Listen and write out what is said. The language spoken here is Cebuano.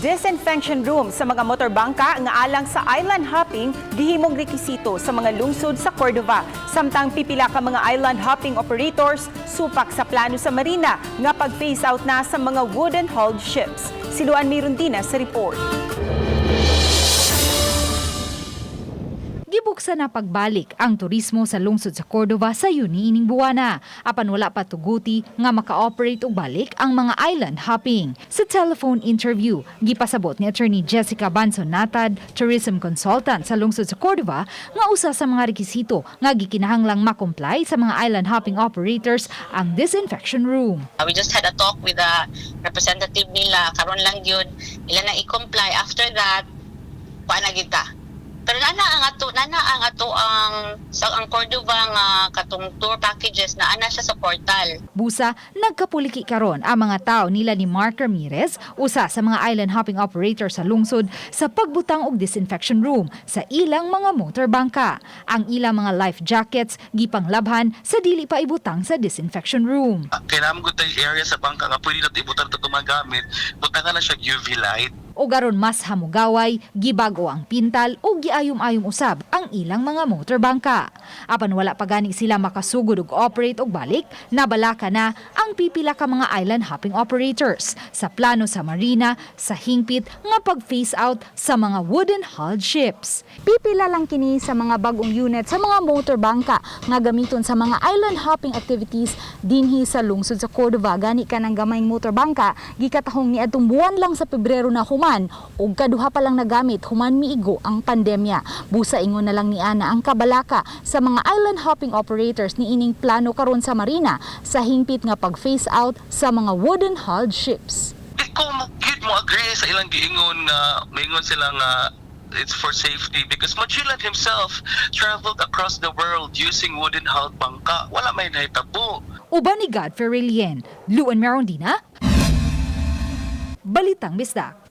Disinfection room sa mga motorbangka nga alang sa island hopping gihimong rekisito sa mga lungsod sa Cordova. Samtang pipila ka mga island hopping operators supak sa plano sa marina nga pag-phase out na sa mga wooden hulled ships. Si Luan Mirundina sa report. Gibuksan na pagbalik ang turismo sa lungsod sa Cordova sa Yuni ining buwana. Apan wala pa tuguti nga maka-operate og balik ang mga island hopping. Sa telephone interview, gipasabot ni Attorney Jessica Banson Natad, tourism consultant sa lungsod sa Cordova, nga usa sa mga rekisito nga gikinahanglang ma-comply sa mga island hopping operators ang disinfection room. We just had a talk with the representative nila, karon lang yun ila na i-comply. After that, kuan na gyud ta. Pero nana ang ato ang sa ang Cordova nga katong tour packages na ana siya sa portal. Busa, nagkapuliki karon ang mga tao nila ni Mark Ramirez, usa sa mga island hopping operator sa lungsod, sa pagbutang og disinfection room sa ilang mga motor bangka. Ang ilang mga life jackets gipanglabhan sa dili pa ibutang sa disinfection room. Kailangan ko tayo area sa bangka nga pwede natin ibutang ito magamit, butangan na siya UV light. O garon mas hamugaway, gibago ang pintal o giayom-ayom usab ang ilang mga motor bangka. Apan wala pa gani sila makasugod og operate og balik, nabalaka na ang pipila ka mga island hopping operators sa plano sa marina sa hingpit nga pag-phase out sa mga wooden hulled ships. Pipila lang kini sa mga bagong unit sa mga motor bangka nga gamiton sa mga island hopping activities dinhi sa lungsod sa Cordova. Gani kanang gamayng motor bangka gikatahong niadtong buwan lang sa Pebrero na human ug kaduha pa lang nagamit human miigo ang pandemya. Busa ingon na lang ni Ana ang kabalaka sa mga island hopping operators ni ining plano karon sa marina sa hingpit nga pag-phase out sa mga wooden hulled ships. Di ko mo gyud mo agree sa ilang giingon nga maingon sila nga it's for safety because Magellan himself traveled across the world using wooden hull bangka. Wala may nahitabo. Uban ni Godfrey Relien, Luan Merondina, Balitang Bisdak.